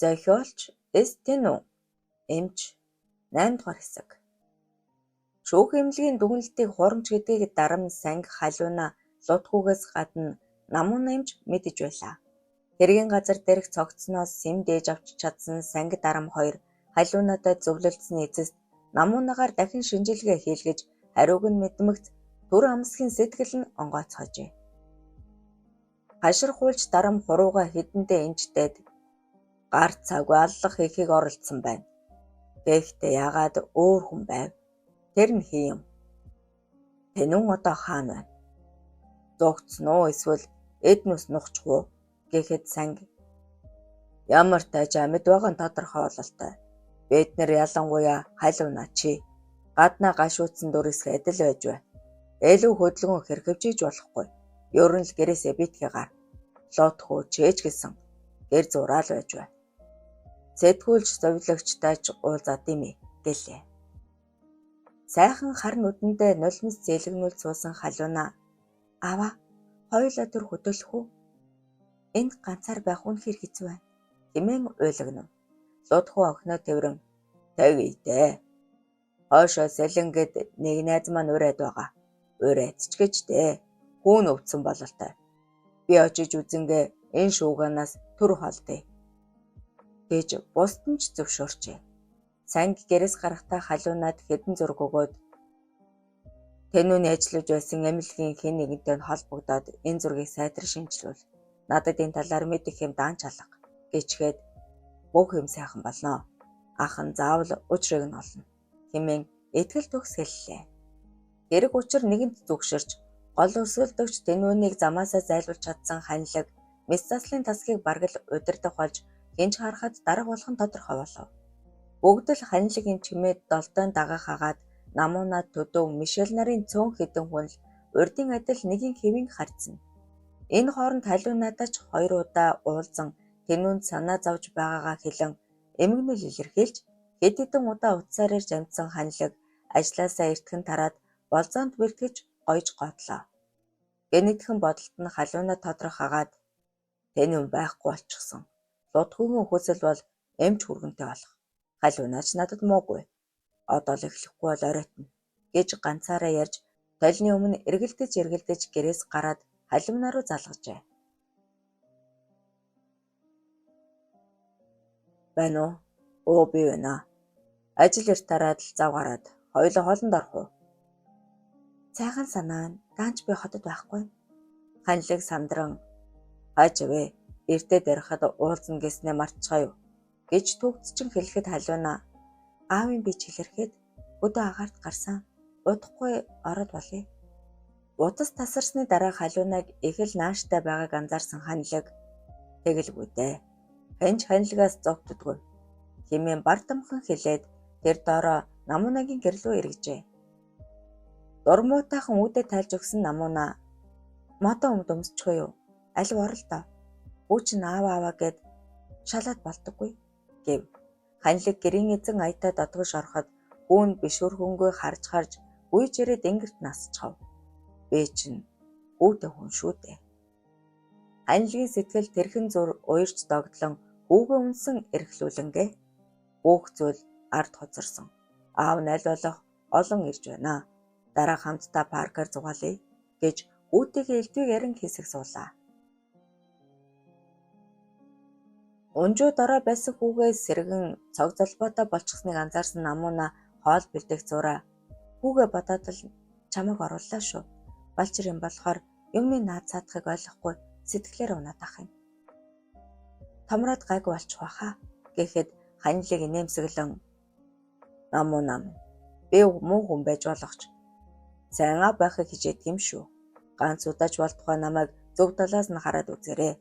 Зохиолч С. Тэнүү, эмч 8 дугаар хэсэг. Шүүх эмнэлгийн дүгнэлтийг хуурамч гэдгийг Дарам, Санги, Халиуна, Лутхүүгээс гадна Намуна эмч мэдэж байлаа. Хэргийн газар дээрх цогцсоноос сэм дээж авч чадсан Санги, Дарам хоёр Халиунатай зөвлөлдсөний эцэст Намунагаар дахин шинжилгээ хийлгэж хариуг нь мэдмэгц түр амсхийн сэтгэл нь онгойцоожээ. Хашир хуулж Дарам хуруугаа хэдэндээ энждээд гар цаггүй аллах хийхийг оролдсон байна. Гэхдээ яагаад өөр хүн байв? Тэр нь хэн юм? Тэнүүн одоо хаана байна? Зугтсан уу эсвэл эд нүс нухчих уу? Гэхэд Санги ямар тааж амьд байгаа нь тодорхой бололтой. Бид нар ялангуяа Халиуна чи гаднаа гашуудсан дүрсэх адил байж байна. Илүү хөдөлгөөн хэрхэвжиж болохгүй. Ер нь л гэрээсээ битгий гар. Лотхүү чээж гэсэн гэр зураал байж байна. Сэтгүүлч зовлогчтой ч уулзаад юм гэлээ. Сайхан хар нүдэндээ нулимс зээлгнүүл суусан Халиуна аава хоёулаа төр хөдөөлөх үү? Энд ганцаар байх үнэхээр хэцүү байна хэмээн уйлагнав. Лутхүү охиноо тэврэн тэгье дээ. Хойшоо Сэлэнгэд нэг найз маань урайд байгаа. Урайд ч гэж дээ. Хүүн өвдсөн бололтой. Би очиж үзэнгээ энэ шууганаас төр холдъё гэж бусд нь ч зөвшөөрчээ. Санги гэрээс гарахдаа Халиунад хэдэн зураг өгөөд тэнүүний ажиллаж байсан эмнэлгийн хэн нэгэнтэй нь холбогдоод энэ зургийг сайтар шинэчлүүл. Надад энэ талаар мэдэх юм даанч алга гэчгээд бүх юм сайхан болно. Ах нь заавал учрыг нь олно хэмээн итгэл төгс хэллээ. Хэрэг учир нэгэнт зүгширч гол өрсөлдөгч тэнүүнийг замаасаа зайлуулж чадсан Ханилаг мэс заслын тасгийг бараг л удирдах болж хэн ч харахад дарга болох нь тодорхой болов. Бүгд л Ханилаг чимээ долдон дагах хагаад Намуна, Төдөв, Мишель нарын цөөн хэдэн хүн л урдын адил нэгэн хэвийн харцна. Энэ хооронд Халиунадаа ч хоёр удаа уулзан тэнүүнд санаа зовж байгаагаа хэлэн эмгэнэл илэрхийлж хэд хэдэн удаа утсаар ярьж амжсан Ханилаг ажлаасаа эртхэн тараад болзоонд бэлтгэж гоёж гоодлоо. Гэнэтхэн бодолд нь Халиуна тодрох хагаад тэнүүн байхгүй болчихсон. Лутхүүгийн хүсэл бол эмч хүргэнтэй болох. Халиунаа ч надад муугүй. Одоо л эхлэхгүй бол оройтно гэж ганцаараа ярьж толины өмнө эргэлдэж эргэлдэж гэрээс гараад Халиунаа руу залгажээ. Байна уу? Оо би байна. Ажил эрт тараад л зав гараад хоёулаа хоолнд орох уу? Сайхан санаа нь даанч би хотод байхгүй. Ханилаг сандран хааж вэ? Эртээ дарихад уулзна гэснээ мартчихаа юу гэж түгдчин хэлэхэд Халиуна аавын би чилэрхэд өдөө агаарт гарсан. Удахгүй ороод болъё. Утас тасарсны дараа Халиунаг их л нааштай байгааг анзаарсан Ханилаг тэгэлгүй дээ. Хэн ч Ханилгаас зовтдоггүй хэмээн бардамхан хэлээд тэр доороо Намуунагийн гэр лүү эргэжээ. Дурмуутайхан үүдээ тайлж өгсөн Намууна модон өмд өмсчихөө юу? Алив орол доо. Хүү чинь аава аава гэд шалаад болдоггүй гэв. Ханилаг гэрийн эзэн аятаа дотгош ороход хүүн бишүүрхэнгүй харж харж гүйж ирээд энгэрт насчихав. Би чинь хүүтэй хүн шүү дээ. Ханилгийн сэтгэл тэрхэн зур уярч догдлон хүүгээ үнсэн эрхлүүлэнгээ. Бүх зүйл ард хоцорсон. Аав нь аль болох олон ирж байна. Дараа хамтдаа паркаар зугаалъя гэж хүүтэйгээ элдвийг ярин хэсэг суулаа. Унжуу дорой байсан хүүгээ сэргэн цог золбоотой болчихсныг анзаарсан Намууна хоол бэлдэх зураа хүүгээ бодоод л чамайг орууллаа шүү. Балчир юм болохоор юмны наад цаадахыг ойлгохгүй сэтгэлээр унаад ах юм. Томроод гайгүй болчих байхаа гэхэд Ханилыг инээмсэглэн Намууна минь би муу хүн байж болох ч сайн аав байхыг хичээдэг юм шүү. Ганц удаач болтугай намайг зөв талаас нь хараад үзээрэй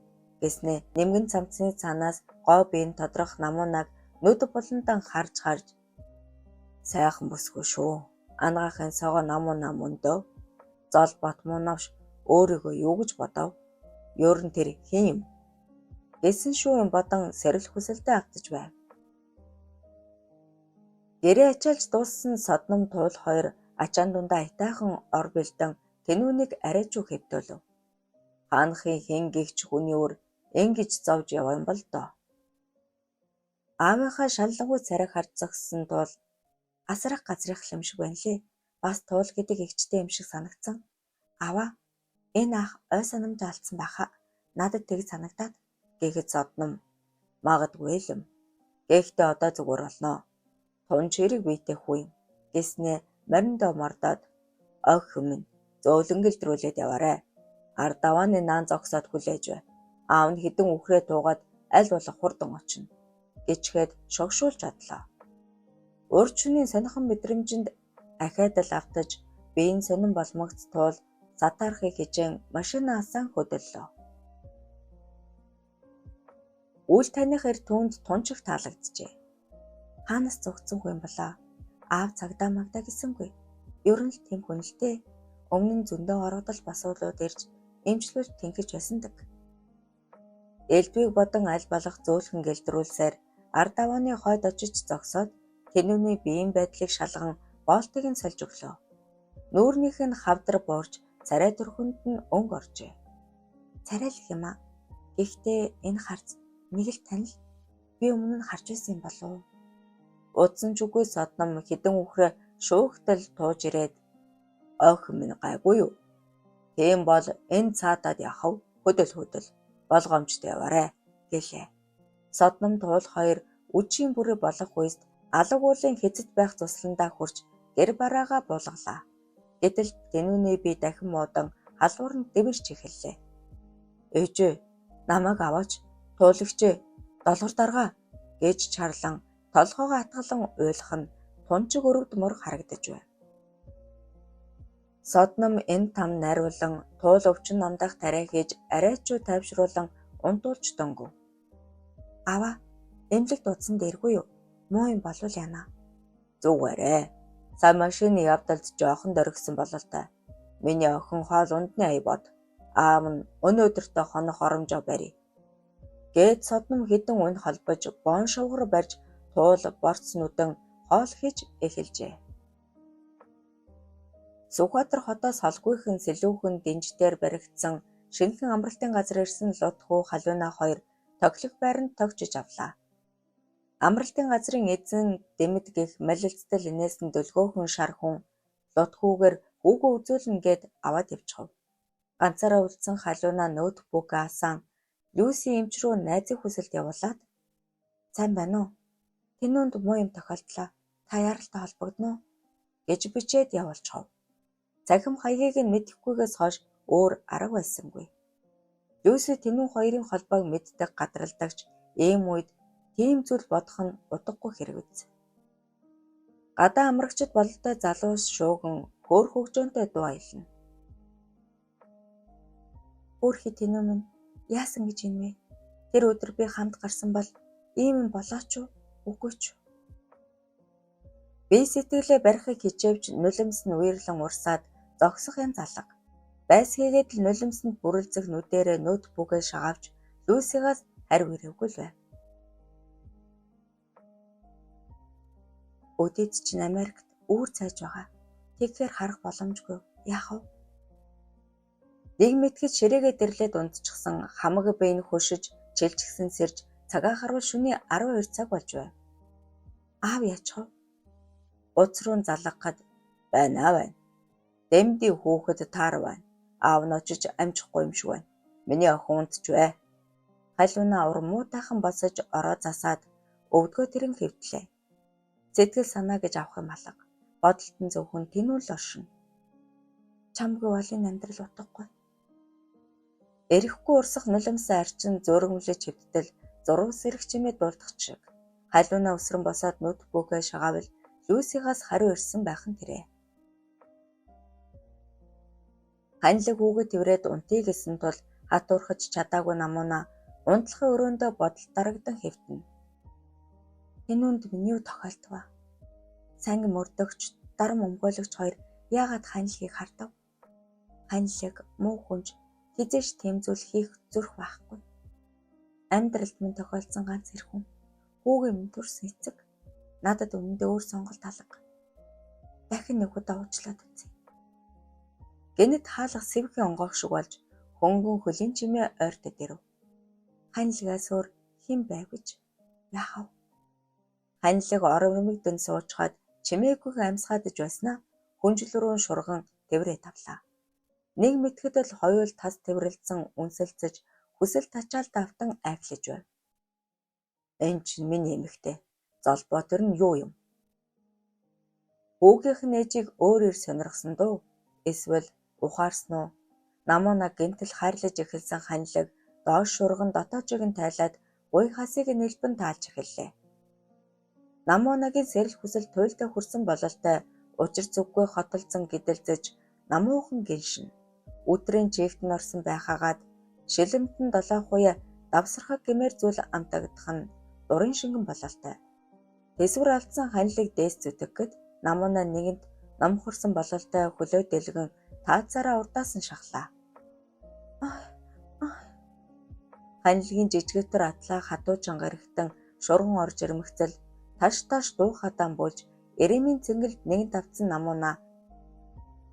гэснээ нэмгэн цамцны цаанаас гоо биеийн тодрох Намуунаг нүд буландан харж харж сайхан бүсгүй шүү. Ангаахын согоо Намууна мөндөө. Зол бот мунавш өөрийгөө юу гэж бодов? Ер нь тэр хэн юм? Гэсэн шүү юм бодон сэрэл хүсэлдээ автаж байв. Гэрээ ачаалж дууссан Содном туул хоёр ачаан дундаа аятайхан ор бэлдэн тэнүүнийг арайчгүй хэвтүүлв. Хаанхын хэн гэгч хүний үр ингэж зовж яваа юм бол доо. Аавынхаа шаллангүй царайг харж зогссон тул асрах газрынх юм шиг байна лээ. Бас Туул гэдэг эгчтэй юм шиг санагдсан. Аваа, энэ ах ой санамжаа алдсан байхаа. Надад тэгж санагдаад гэхэд Содном магадгүй л юм. Гэхдээ одоо зүгээр болно. Тунч хэрэг биетэй хүү юм гэснээ мориндоо мордоод охин минь зөөлөнгэлдрүүлээд яваарай. Ард давааны наан зогсоод хүлээж бай. Аав нь хэдэн үхрээ туугаад аль болох хурдан очино гэчгээд шогшуулж одлоо. Урд шөнийн сонирхон мэдрэмжинд ахиад л автаж биеийн сонин болмогц туул сатаархыг хичээн машина асан хөдөллөө. Үл таних эр түүнд тунчих таалагджээ. Хаанаас зугтсан хүн болоо? Аав цагдаа магдаа гэсэнгүй. Ер нь л тийм хүн л дээ. Өмнө нь зөндөө оргодол басуулууд ирж эмчлүүлж тэнхэж байсандаг. Элдвийг бодон аль болох зөөлхөн гэлдрүүлсээр ард давааны хойд очиж зогсоод тэнүүний биеийн байдлыг шалган болтыг нь сольж өглөө. Нүүрнийх нь хавдар буурч царай төрхөнд нь өнгө оржээ. Царай л юм аа. Гэхдээ энэ харц нэг л танил би өмнө нь харж байсан юм болов уу? Удсан ч үгүй Содном хэдэн үхрээ шүүхтэл тууж ирээд охин минь гайгүй юу? Тийм бол энэ цаатаад яхав хөдөл хөдөл болгоомжтой яваарай гэлээ. Содном Туул хоёр үжийн бүрээ болох үеэс алаг уулын хэзэд байх цусландаа хүрч гэр бараагаа буулгалаа. Гэтэл тэнүүний бие дахин муудан халууранд дэвэрч эхэллээ. Ээжээ намайг аваач, туулагчээ долгор даргаа гэж чарлан толгоогоо атгалан уйлах нь тунчиг өрөвд мөр харагдаж байв. Содном энэ там найруулан Туул өвчин намдах тариа хийж арайчуу тайвшруулан унтуулж дөнгөв. Аваа, эмнэлэгт утсан дээргүй юу? Муу юм болвол яана. Зүгээрээ. Сая машины явдалд жоохон дөргисөн бололтой. Миний охин хоол ундны ая бод. Аав нь өнөөдөртөө хонох оромжоо барья. Гээд Содном хэдэн үн холбож бон шовгор барьж Туул борц нүдэн хоол хийж эхэлжээ. Сүхбаатар хотоос холгүйхэн сэлүүхэн дэнждээр баригдсан шинэхэн амралтын газар ирсэн Лут хүү Халиунаа хоёр тохилох байранд тогжиж авлаа. Амралтын газрын эзэн Дэмэд гэх малилцдал инээсэн дөлгөөхөн шар хүн Лут хүүгээр хүүгөө үзүүлнэ гээд аваад явчихав. Ганцаараа үлдсэн Халиунаа ноутбук аасан Люси эмч рүү найзын хүсэлд явуулаад сайн байна уу? Тэнүүнд муу юм тохиолдлоо. Та яаралтай холбогдоно уу? Гэж бичээд явуулчихав. Цахим хаягийг нь мэдэхгүйгээс хойш өөр арга байсангүй. Люси тэнүүн хоёрын холбоог мэддэг гадралдагч ийм үед тийм зүйл бодох нь утгагүй хэрэг биз. Гадаа амрагчид бололтой залуус шууган хөөр хөгжөөнтэй дуу аялна. Хөөрхий тэнүү минь яасан гэж юм бэ? Тэр өдөр би хамт гарсан бол ийм юм болооч уу? Үгүй ч. Би сэтгэлээ барихыг хичээвч нулимс нь үерлэн урсаад зогсох янз алга. Байс хийгээд л нулимсанд бүрэлзэх нүдэрээ ноутбукээ шагаавч Люсигаас хариу ирээгүй л байв. Өдөөд чинь Америкт үүр цайж байгаа. Тэгэхээр харах боломжгүй. Яах вэ? Нэг мэтгэж ширээгээ дэрлээд унтчихсан хамаг бие нь хөшиж, чилжгсэн сэрж цагаа харвал шөнийн 12 цаг болж байв. Аав яачих вэ? Уц руу залгахад байна байна. Дэмдийн хүүхэд таар байна. Аав нь очиж амжихгүй юм шиг байна. Миний охин унтж бай. Халиунаа урам муутайхан босож ороо засаад өвдгөө тэрэн хэвтлээ. Сэтгэл санаа гэж авах юм алга. Бодолт нь зөвхөн тэнүүл оршино. Чамгүй бол энэ амьдрал утгагүй. Эрэхгүй урсах нулимсан арчин зөөрөмлөж хэвттэл зуруу сэрэх чимээ дуулдах шиг. Халиунаа өсрөн босоод ноутбукээ шагаавал Люсигаас хариу ирсэн байх нь тэрэ. Ханилаг хүүгээ тэврээд унтъя гэсэн тул хатуурхаж чадаагүй намуунаа унтлахын өрөөндөө бодол дарагдан хэвтэнэ. Тэнүүнд миний юу тохиолдов аа? Санги мөрдөгч, дарам өмгөөлөгч хоёр яагаад ханилгийг хардав? Ханилаг муу хүнч хэзээ ч тийм зүйл хийх зүрх байхгүй. Амьдралд минь тохиолдсон ганц эр хүн хүүгээ минь төрсөн эцэг. Надад үнэндээ өөр сонголт алга. Дахин нэг удаа уучлаад үзье. Гэнэт хаалга сэвхэн онгоох шиг болж хөнгөн хөлийн чимээ ойртод ирэв. Ханилгаас өөр хэн байв гэж яах вэ? Ханилаг ормигдон суучхаад чимээгүйг амьсгаадаж байснаа хүнжил рүү шурган тэврээ тавлаа. Нэг мэдэхэд л хоёул тас тэврэлзэн үнсэлцэж хүсэл тачаалд автан айхлаж байв. Энэ чинь миний эмэгтэй. Золбоо тэр нь юу юм? Хүүгийнх нь ээжийг өөрөөр сонирхсон дөө эсвэл ухаарсан уу? Намуунаа гэмтэл хайрлаж эхэлсэн ханилаг доош шурган дотоочийг нь тайлаад гуй хасыг нэлбэн таалж эхэллээ. Намуунагийн сэрэл хүсэл туйлдаа хүрсэн бололтой учир зүггүй хотолцон гэдэлзэж намуухан гиншин. Өдрийн чийгт нь орсон байхаагаад шилэмтэн долоохуй давсархаг гэмээр зүйл амтагдах нь дурын шингэн бололтой. Тэсвэр алдсан ханилыг дээс зүтгэхэд намуунаа нэгэнт номхорсон бололтой хөлөө дэлгэн таацаараа урдаас нь шахлаа. Ханилгийн жижигтэр атлаа хатуу чанга эргэтэн шурган орж ирмэгцэл таш таш дуу хадаан буулж Эремийн цэнгэлд нэгэн тавцсан намуунаа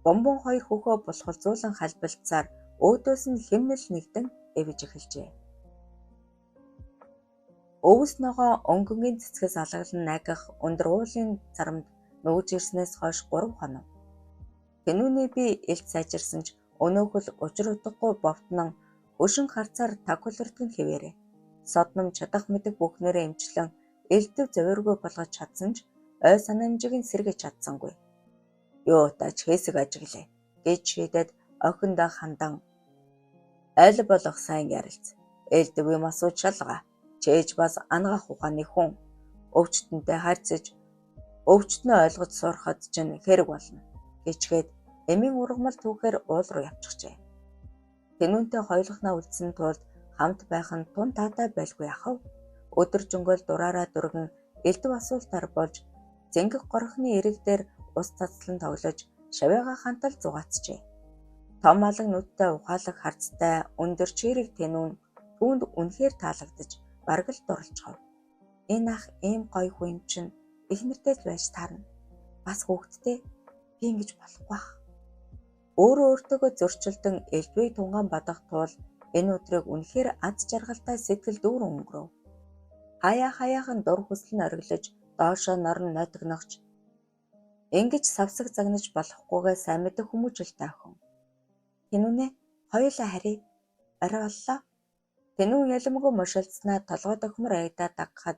бомбон хоёр хөхөө булхалзуулан халбилцсаар өөдөөс нь хэмнэл нэгдэн эвэж эхэлжээ. Өвс ногоо өнгөнгийн цэцгээс алаглан найгах өндөр уулын царамд нүүж ирснээс хойш 3 хонов. Тэнүүний би элт сайжирсан ч өнөөхөл учир утгагүй бовтнон хөшин харцаар тагхолртог нь хэвээрээ. Содном чадах мэдэх бүхнээрээ эмчлэн элдв завиургүй болгож чадсан ч ой санамжийг нь сэргээж чадсангүй. Юу тач хэсэг ажиглээ гэж шийдээд охиндоо хандан аль болох сайн ярилц. Элдв юм асууж шалгаа. Чээж бас ангаах ухааны хүн. Өвчтөнтэй харьцаж өвчтөнөө ойлгож сурахад чинь хэрэг болно гэчгээд эмийн ургамал түүхээр уул руу явчихжээ. Тэнүүнтэй хоёулахнаа үлдсэн тулд хамт байх нь тун таатай байлгүй яхав. Өдөржингөө л дураараа дүргэн элдв асуултаар болж зэнгэг горхны эрэг дээр ус цацлан тоглож шавьяага хантал зугаацжээ. Том алан нүдтэй ухаалаг харцтай өндөр чирэг тэнүүн түүнд үнэхээр таалагдаж бараг л дурлцгов. Энэ ах ийм гоё хүн юм чинь эхнэртэй л байж таарна. Бас хүүхэдтэй би ингэж болохгүй бах. Өөрөө өөртөөгөө зөрчилдөн элдвийг тунгаан бодох тул энэ өдрийг үнэхээр аз жаргалтай сэтгэл дүүрэн өнгөрөв. Хаяа хаяахан дур хүсэл нь ориглож доошоо норон нойтгоногч ингэж савсаг загнаж болохгүйгээ сайн мэдэх хүмүүжүүлтэй охин. Тэнүүнээ хоёулаа харъя. Орой боллоо. Тэнүүн яламгүй мушилцсанаа толгой дохимор аягдаа дагахад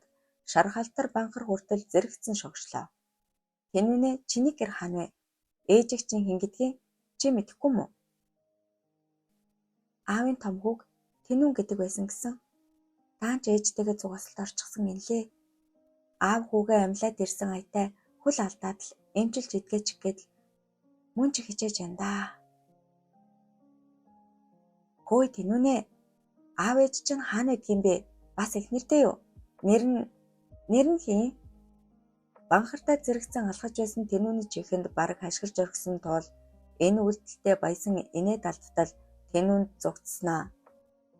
шар халтар банхар хүртэл зэрэгцэн шогшлоо. Тэнүүнээ чиний гэр хаана вэ? Ээжийг чинь хэн гэдгийг чи мэдэхгүй юм уу? Аавын том хүүг Тэнүүн гэдэг байсан гэсэн. Даанч ээжтэйгээ зугаасалд орчихсон гинлээ. Аав хүүгээ амьлаад ирсэн аятай хөл алдаад л эмчилж эдгээчих гээд л мөн чи хичээж байна даа. Хөөе Тэнүүнээ аав ээж чинь хаана байдгийм бэ? Бас эхнэртэй юу? Нэр нь хэн? Банхартай зэрэгцэн алхаж байсан Тэнүүний чихэнд бараг хашгирч орхисон тул энэ үйлдэлтэй баясан инээд алдтал Тэнүүнд зугтснаа.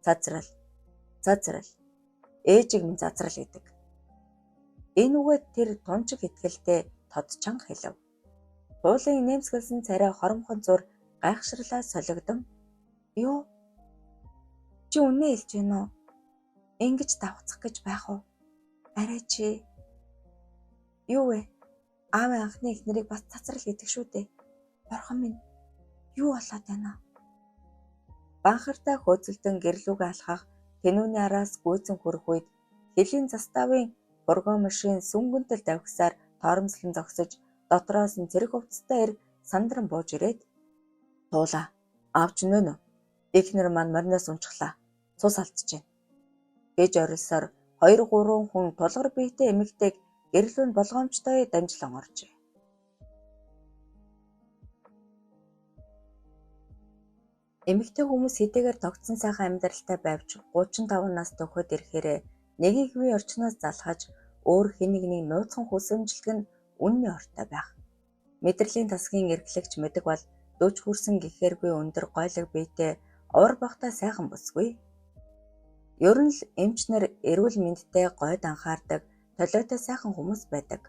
Цазрал. Цазрал. Ээжийг минь цазрал гэдэг. Энэ үгээ тэр тунчиг итгэлтэй тод чанга хэлэв. Туулын инээмсэглэсэн царай хоромхон зур гайхшрлаа солигдон юу? Чи үнэ хэлж гэнэ үү? Ингэж давхцах гэж байх уу? Арай чи юу вэ? Аавын анхны эхнэрийг бас цацрал гэдэг шүү дээ. Бурхан минь юу болоод байна? Банхартай хөөцөлдөн гэрлүүгээ алхах Тэнүүний араас гүйцэн хүрэх үед хөлийн заставын фургон машин сүнгөнтөл давхисаар торомслон зогсож дотроос нь цэрэг хувцастай эр сандран бууж ирээд туулаа аавч нь вэ? Эхнэр маань мориноос унчглаа. Цус алдчихжээ гэж орилсоор 2 3 хүн тулгар биетэй эмэгтэйг гэрлүүн болгоомжтой дамжлан оржээ. Эмэгтэй хүмүүс хэдийгээр тогтсон сайхан амьдралтай байвч 35 нас төхөөд ирэхээрээ нэгэн хэвийн орчноос залхаж өөр хэн нэгнийг нууцхан хүсэмжлэг нь үнний ортой байх. Мэдрэлийн тасгийн эрхлэгч мэдэг бол 40 хүрсэн гэхээргүй өндөр гойлог биетэй овор богтой сайхан бүсгүй. Ер нь л эмч нар эрүүл мэндтэй гойд анхаардаг толиотой сайхан хүмүүс байдаг.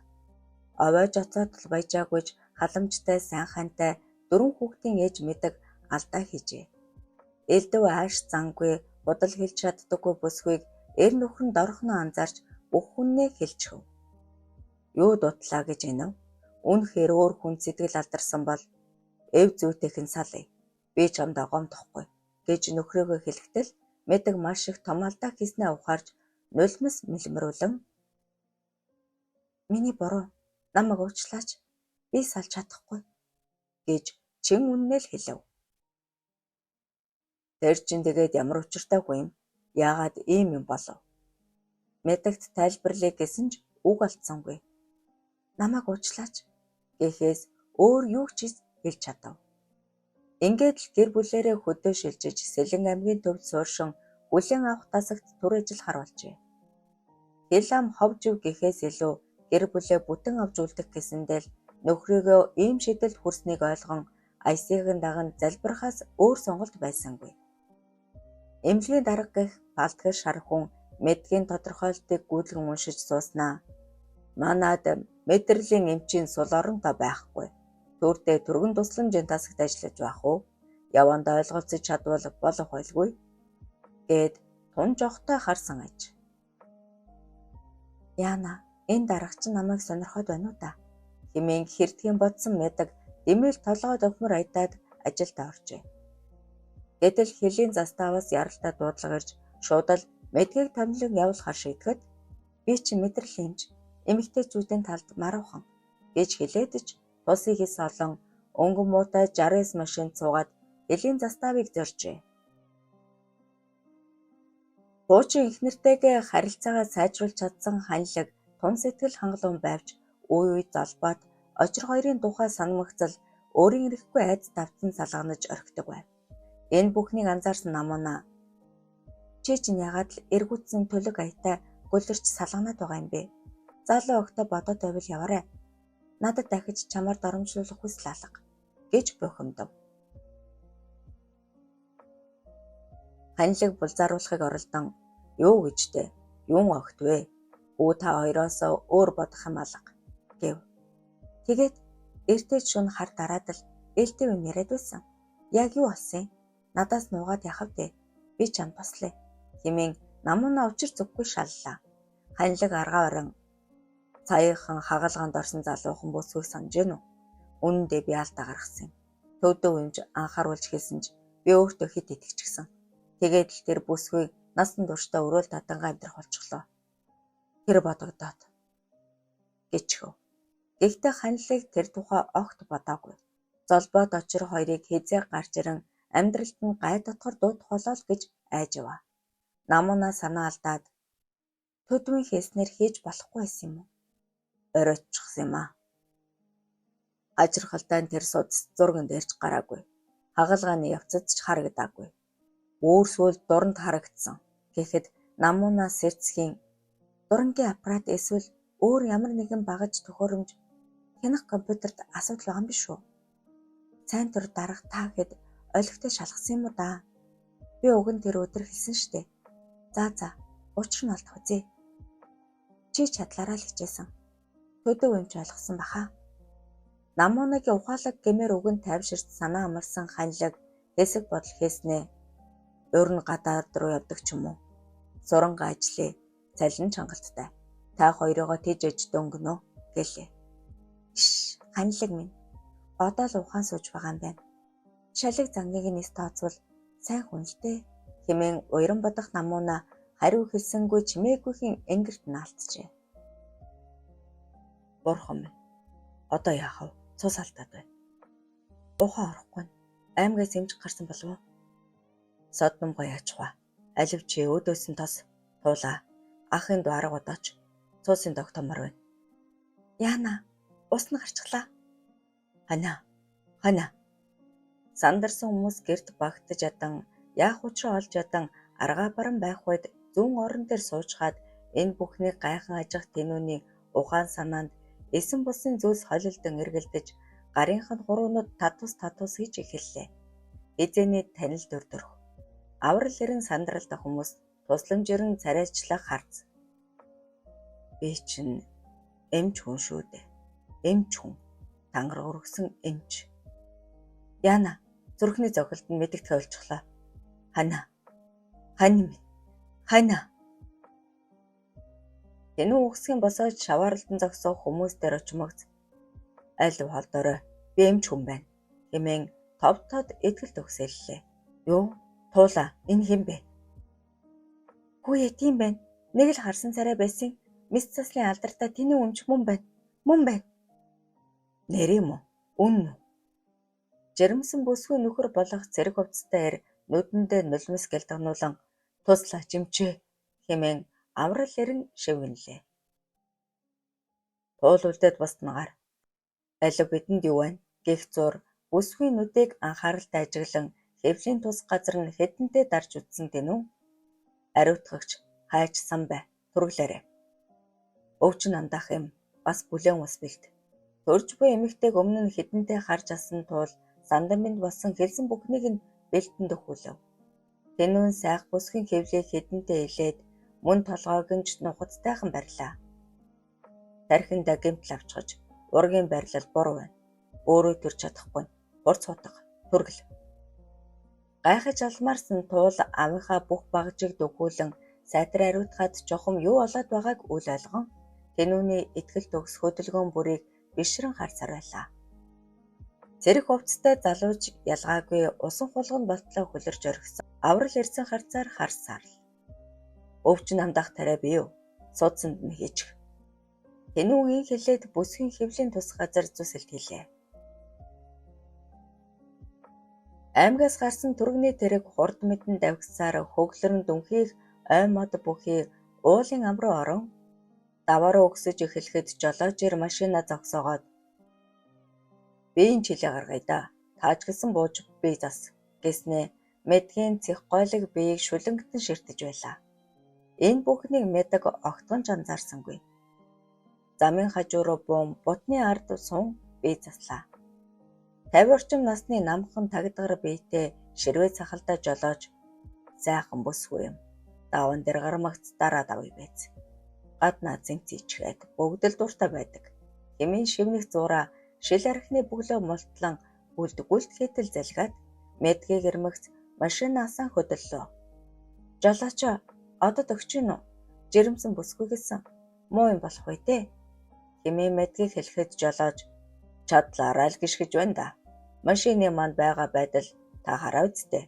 Овоож оцоод л баяжаагүйч халамжтай сайн хантай 4 хүүхдийн ээж мэдэг алдаа хийжээ. Элдв ааш зангүй бодол хэлж чаддаггүй бүсгүйг эр нөхөр нь дорхноо анзаарч бүх хүннээ хэлчихв. Юу дутлаа гэж инв? Үнэхээр өөр хүн сэтгэл алдарсан бол эв зүйтэйхэн салъя. Би чамдаа гомдохгүй гэж нөхрөөгөө хэлэхдээ л Мэдэг маш их том алдаа хийснээ ухаарч нулимс мэлмэрүүлэн "Миний буруу, намайг уучлаач. Би салж чадахгүй" гэж чин үнэнээ л хэлэв. Тэр чинь тэгээд ямар учиртай хүн юм? Яагаад ийм юм болов? Мэдэгт тайлбарлая гэсэн ч үг алдсангүй. Намайг уучлаач гэхээс өөр юу ч хэлж чадав. Ингээд л гэр бүлээрээ хөдөө шилжиж Сэлэн аймгийн төвд сууршин хүлээн авах тасагт түр ажил харуулжээ. Хэл ам хов жив гэхээс илүү гэр бүлээ бүтэн авч үлдэх гэсэндээ л нөхрийгөө ийм шийдэлд хүрснийг ойлгон аясыг даган залбирахаас өөр сонголт байсангүй. Эмнэлгийн дарга гэх палтгар шар хүн Мэдгийн тодорхойлолтыг гүйлгэн уншиж сууснаа "Манад мэдрэлийн эмчийн сул оронтой байхгүй. Төрдөө түргэн тусламжийн тасагт ажиллаж байх уу? Явандаа ойлголцож чадвал болох байлгүй" гээд тун жохтой харсан аж. Яана, энэ дарга чинь намайг сонирхоод байна уу та? Хэмээн хэрдгийн бодсон Мэдэг дэмэл толгой дохимор аятаад ажилдаа оржээ. Гэтэл хөлийн заставаас яралтай дуудлага ирж шууд л Мэдгийг томилон явуулахар шийдэхэд би чинь мэдрэл эмч, эмэгтэйчүүдийн талд маруухан гэж хэлээд ч тусыг хис олон өнгөн муутай 69 машинд суугаад хөлийн заставыг зоржээ. Хуучин эхнэртэйгээ харилцаагаа сайжруулж чадсан Ханилаг тун сэтгэл хангалуун байвч үе үе золбоот Очир хоёрын тухай санамгцал өөрийн эрэхгүй айдас давтан салганаж орхидог байв. Энэ бүхнийг анзаарсан Намуна чи чинь яагаад л эргүүтсэн төлөг аятай гөлөрч салганаад байгаа юм бэ? Залуу охидоо бодоод байвал яваарай. Надад дахиж чамаар доромжлуулах хүсэл алга гэж бухимдав. Ханилаг булзааруулахыг оролдон юу гэж дээ? Юун охид вэ? Хүү та хоёроос өөр бодох юм алга гэв. Тэгээд эртээ шөнө хар дараад л ээлтэй юм яриад байсан. Яг юу болсон юм? Надаас нуугаад яхав дээ. Би чамд туслая хэмээн Намуна учир зүггүй шаллаа. Ханилаг аргаа барин саяхан хагалгаанд орсон залуухан бүсгүйг санаж гэнэ үү? Үнэн дээр би алдаа гаргасан юм. Төвдөө эмч анхааруулж хэлсэн ч би өөртөө хэд итгэчихсэн. Тэгээд л тэр бүсгүй насан туршдаа өрөөл татангаа амьдрах болчихлоо. Тэр бодогдоод гэчхэв. Гэхдээ Ханилыг тэр тухай огт бодоогүй. Золбоод Очир хоёрыг хэзээ гарч ирэн амьдралд нь гай дотгор дуудах болоо л гэж айжваа. Намунаа санаа алдаад төдвийн хэлснээр хийж болохгүй байсан юм уу? Оройтчихсан юм аа. Хажирхалтай нь тэр судас зурган дээр ч гараагүй. Хагалгааны явцад ч харагдаагүй. Өөр сүүлд дуранд харагдсан гэхэд Намунаа сэрцхийн дурангийн аппарат эсвэл өөр ямар нэгэн багаж төхөөрөмж хянах компьютерт асуудал байгаа юм биш үү? Сайн төр дарга та хэд олигтой шалгасан юм уу даа? Би уг нь тэр өдөр хэлсэн штэ. За за, учир нь олдох үзье. Чи чадлаараа л хичээсэн. Төдөв эмч ойлгосон баха. Намуунагийн ухаалаг гэмээр үгэнд тайвширч санаа амарсан Ханилаг хэсэг бодол хийснээ. Өөр нь гадаад руу явдаг ч юм уу. Суранга ажлээ. Цалин ч хангалттай. Та хоёрыгоо тийж аж дөнгөнө гэлээ. Иш, Ханилаг минь. Одоо л ухаан сууж байгаа юм байна. Шалиг зангийг нис тооцвол сайн хүн л дээ хэмээн уяран бодох Намууна хариу хэлсэнгүй чимээгүйхэн энгэрт наалтжээ. Бурхан минь. Одоо яах вэ? Цус алдаад байна. Ухаан орохгүй. Аймгаас эмч гарсан болов уу? Содномгоо яачих вэ? Алив чи өөдөөс нь тос туулаа. Ахын дүү арга бодооч. Цуусын тогтоомор байна. Яана, ус нь гарчглаа. Хана. Хана. Сандарсан хүмүүс гэрт багтаж ядан яах учраа олж ядан аргаа баран байх үед зүүн орон дээр суучхаад энэ бүхнийг гайхан ажих тэнүүний ухаан санаанд эсэн бусын зүйлс холилдон эргэлдэж гарынх нь хуруунууд татус татус гэж эхэллээ. Эзэний танил дүр төрх. Аврал ирэн сандралдах хүмүүс тусламж ирэн царайчлах харц. Би чинь эмч хүн шүү дээ. Эмч хүн. Тангараг өргөсөн эмч. Яна, зүрхний зохилд нь мэдэгдэхээ болчихлоо. Хана. Хань минь. Хана. Тэнүүн үхсгийн босоод шаваарлалтан зогсох хүмүүс дээр очимогц аль холдорой би эмч хүн байна хэмээн тов тод итгэл төгсөөллээ. Юу? Туула энэ хэн бэ? Хүүе тийм байна. Нэг л харсан царай байсан. Мэс заслын алдартай тэний өмч мөн байна. Мөн байна. Нэр юм уу? Үнэн үү? Жирэмсэн бүсгүй нөхөр болох цэрэг хувцастай эр нүдэндээ нулимс гялтгануулан туслаач эмчээ хэмээн аврал эрен шивгэнэлээ. Туул үлдээд бусад нь гар. Алив бидэнд юу байна? Гэх зуур бүсгүй нүдийг анхааралтай ажиглан хэвлийн тус газар нь хэдэнтэй дарж үзсэн тэнүү. Ариутгагч хайч сан бай. Түргэлээрэй. Өвчин андах юм бас бүлээн ус бэлт. Төрж буй эмэгтэйг өмнө нь хэдэнтэй харж асан тул сандан минь болсон хэлсэн бүхнийг нь бэлтэн дөхүүлв. Тэнүүн сайх бүсгийн хэвлийг хэдэнтэй илээд мөн толгойг нь ч нухацтайхан барьлаа. Тархиндаа гэмтэл авчхаж ургийн байрлал буруу байна. Өөрөө төрж чадахгүй. Хурц хутга түргэл. Гайхаж алмаарсан туул амынхаа бүх багжийг дөхүүлэн сайтар ариутгаад чухам юу болоод байгааг үл ойлгон тэнүүний итгэл төгс хөдөлгөөн бүрийг бишрэн харсаар байлаа. Цэрэг хувцастай залууж ялгаагүй усан хулгана болтлоо хөлөрч орхисон. Аврал ирсэн харцаар харсаар л. Өвчин намдах тариа бий юу? Суудсанд нь хийчих. Тэнүүн ин хэлээд бүсгийн хэвлийн тус газар зүсэлт хийлээ. Аймгаас гарсан түргэний тэрэг хурд мэдэн давхисаар хөглөрөн дүнхийх ой мод бүхий уулын ам руу орон даваа руу өксөж эхлэхэд жолоочир машина зогсоогоод би энэ чилээ гаргая да. Тааж гэсэн бууж би зас гэснээ мэдгийн цэх гойлог биеийг шүлэнгэтэн ширтэж байлаа. Энэ бүхнийг Мэдэг огтхон ч анзаарсангүй. Замын хажуу руу буун бутны ард сун бие заслаа. 50 орчим насны намхан тагдгар биетэй ширвээ цахалдаа жолоож сайхан бүсгүй юм. Даван дээр гармагц дараа давъя байц. Гаднаа зэмцийчгээд бүгд л дуртай байдаг. Хэмээн шивнэх зуураа шил архины бөглөө мултлан гүлд гүлт хэтэл залгиад мэдгийг эрмэгц машинаасаа хөдөллөө. Жолоочоо одод өгч гин үү? Жирэмсэн бүсгүй гэсэн. Муу юм болох вэ дээ? Хэмээн мэдгийг хэлэхэд жолоож чадлаараа л гიშгэж байна да. Машины манд байгаа байдал та хараа үсттэй.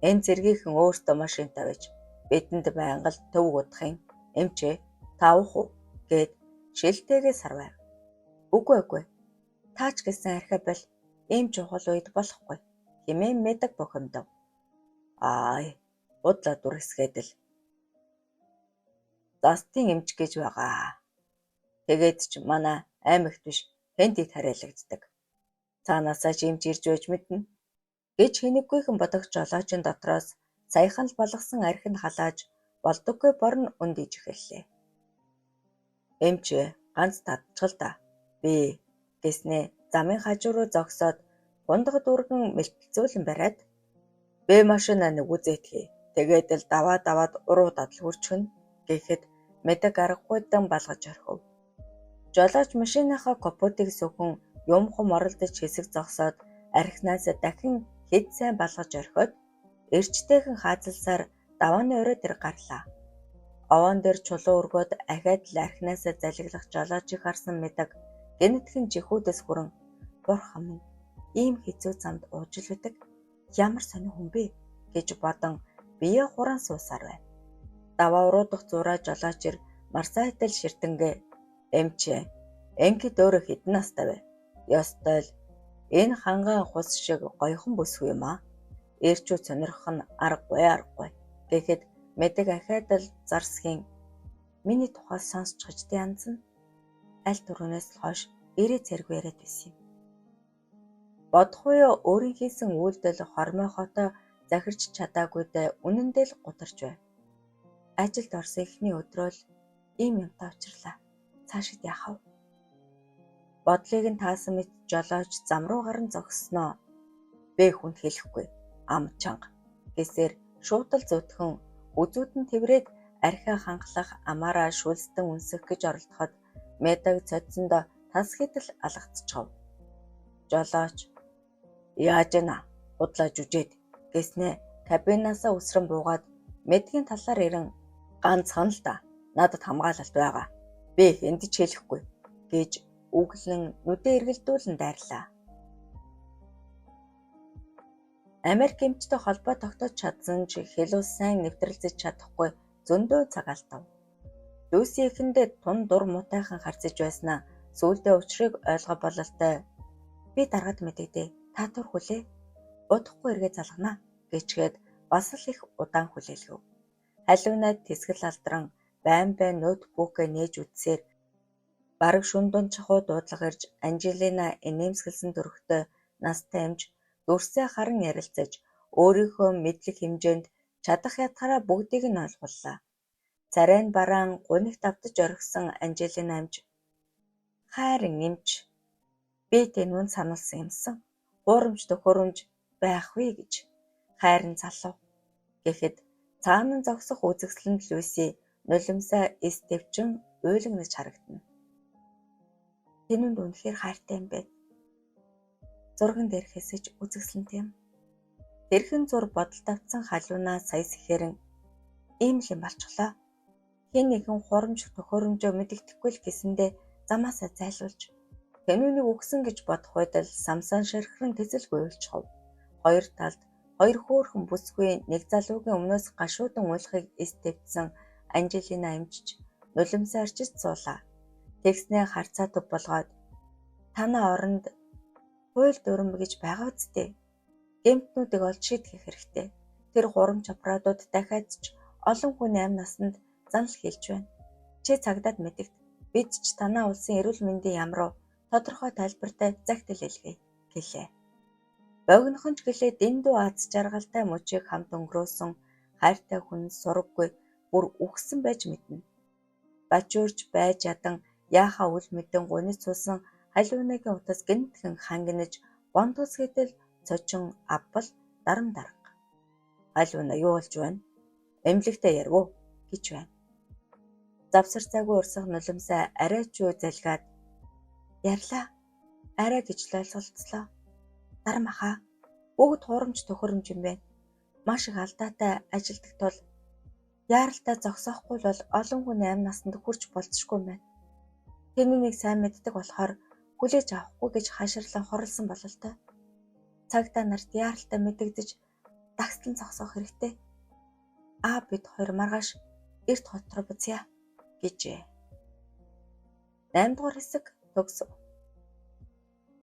Энэ цэргийнхэн өөртөө машин тавьж бидэнд байнга л төвөг удахын эмчээ та уух уу гэд шилтэйгээ сарвайв. Үгүй үгүй. Таач гэсэн архиа бол ийм чухал үед болохгүй хэмээн мэдэг бухимдав. Аа, худлаа дүрсгээд л застын эмч гэж байгаа. Тэгээд ч манай аймагт биш хэнтэд хариалагддаг. Цаанаасаа ч эмч ирж байж мэднэ гэж хэнэггүйхэн бодох жолоочийн дотроос саяхан л болгосон архи нь халааж болдоггүй борн өндийж эхэллээ. Эмч ганц татчихал та. Би гэснээ замын хажуу руу зогсоод хундаг дүүргэн мэлтэлзүүлэн бариад бэ машина нэг үзээтгэе. Тэгээд л даваа даваад уруу дадал хүрчихнэ гэхэд мэдэг аргагүйдэн балгаж орхив. Жолооч машиныхаа капотыг сөхөн юм хум оролдож хэсэг зогсоод архинаас дахин хэд сайн балгаж орхиод эрчтэйхэн хаазалсаар давааны орой дээр гарлаа. Овоон дээр чулуу өргөөд ахиад л архинаасаа залгилах жолоочийг харсан мэдэг гэнэтхэн жихүүдээс хүрэн бурхан минь ийм хэцүү замд ууж л байдаг ямар сонин хүн бэ гэж бодон бие хуран суусаар байв. Даваа уруудах зураа жолоочир марсайтал ширтэнгээ эмчээ энкид өөрөө хэдэн настай вэ? Ёстой л энэ хангаан хус шиг гоёхон бүсгүй юм аа. Эрчүүд сонирхох нь аргагүй аргагүй гэхэд мэдэг ахиад л зарсхийн миний тухай сонсч хождын янз нь аль түрүүнээс л хойш ирээ цэрэг яриад байсан юм. Бодох буюу өөрийн хийсэн үйлдэл хормой хотой захирч чадаагүйдээ үнэндээ л гутарч байв. Ажилд орсон эхний өдрөө л ийм юмтай учрлаа. Цаашид яах вэ? Бодлыг нь таасан мэт жолооч зам руу гаран зогссноо. Бэ хүнд хэлэхгүй. Ам чанга гэсээр шуутал зүтгэн үзүүдэн тэврээд архиа хангалах амаараа шүлстэн үнсэх гэж оролдоход мэдэг цодсондоо тас хэтэл алгацчихав. Жолооч яаж яана худлаа жүжээд гэснээ кабинаасаа үсрэн буугаад мэдгийн талаар ирэн ганцхан л да. Надад хамгаалалт байгаа. Би хэнд ч хэлэхгүй гэж үглэн нүдээ эргэлдүүлэн дайрлаа. Америк эмчтэй холбоо тогтоож чадсан ч хэл ус сайн нэвтрэлзэж чадахгүй зөндөө цаг алдав. Люси эхэндээ тун дур муутайхан харьцаж байснаа сүүлдээ учрыг ойлгох бололтой. Би даргад мэдэгдээ. Та түр хүлээ. Удахгүй эргээ залгана гэчгээд бас л их удаан хүлээлгэв. Халиунаа тэсгэл алдран байн байн ноутбукээ нээж үзсээр бараг шөнө дунд чахуу дуудлага ирж Анжелина инээмсэглэсэн төрхтэй настай эмч дүрсээ харан ярилцаж өөрийнхөө мэдлэг хэмжээнд чадах ядахаараа бүгдийг нь ойлгууллаа. Царай нь бараан гунигт автаж орхисон Анжелина эмч хайрын эмч би тэнүүнд сануулсан юмсан. Хуурамч төхөөрөмж байх вэ гэж хайрын залуу гэхэд цаана зогсох үзэсгэлэнт Люси нулимсаа эс тэвчин уйлагнаж харагдана. Тэнүүнд үнэхээр хайртай юм байна. Зурган дээр хэсэж үзэсгэлэнтэй юм. Тэрхэн зур бодолд автсан халиунаа сая сэхээрэн ийм л юм болчихлоо. Хэн нэгэн хуурамч төхөөрөмжөө мэдэгдэхгүй л гэсэндээ замаасаа зайлуулж тэнүүнийг үхсэн гэж бодох үед л самсан ширхрэн тэзэлгүй уйлчихав. Хоёр талд хоёр хөөрхөн бүсгүй нэг залуугийн өмнөөс гашуудан уйлахыг эс тэвдсэн Анжелина эмчж нулимсаа арчиж суулаа. Тэгснээ харцаа төв болгоод танаа оронд хууль дүрэм гэж байгаа үсттэй. Гэмтнүүдийг олж шийтгэх хэрэгтэй. Тэр хуурамч аппаратууд дахиад ч олон хүний амь насанд занал хийлж байна. Чи цагдаад мэдэгд. Бид ч танаа улсын эрүүл мэндийн яам руу тодорхой тайлбартай захидал илгээе гэлээ. Богинохон ч гэлээ дэндүү аз жаргалтай мөчийг хамт өнгөрөөсөн хайртай хүн сураггүй бүр үхсэн байж мэднэ. Бажуурч байж ядан яахаа үл мэдэн гуниж суусан халиунагийн утас гэнэтхэн хангинаж бонтгос гэтэл цочин авбал дарам дарга. Халиуна юу болж байна? Эмнэлэгтээ ярив уу гэж байна. Завсар цайгүй урсах нулимсаа арай ч юу залгаад ярьлаа. Арай гэж л ойлголцлоо. Дарам ахаа бүгд хуурамч төхөөрөмж юм байна. Маш их алдаатай ажилдаг тул яаралтай зогсоохгүй бол олон хүний амь насанд хүрч болзошгүй юм байна. Тэнүүнийг сайн мэддэг болохоор хүлээж авахгүй гэж хаширлан хорлосон бололтой. Цагдаа нарт яаралтай мэдэгдэж дагслан зогсоох хэрэгтэй. Аа бид хоёр маргааш эрт хот руу буцъя гэжээ. 8 дугаар хэсэг төгсөв.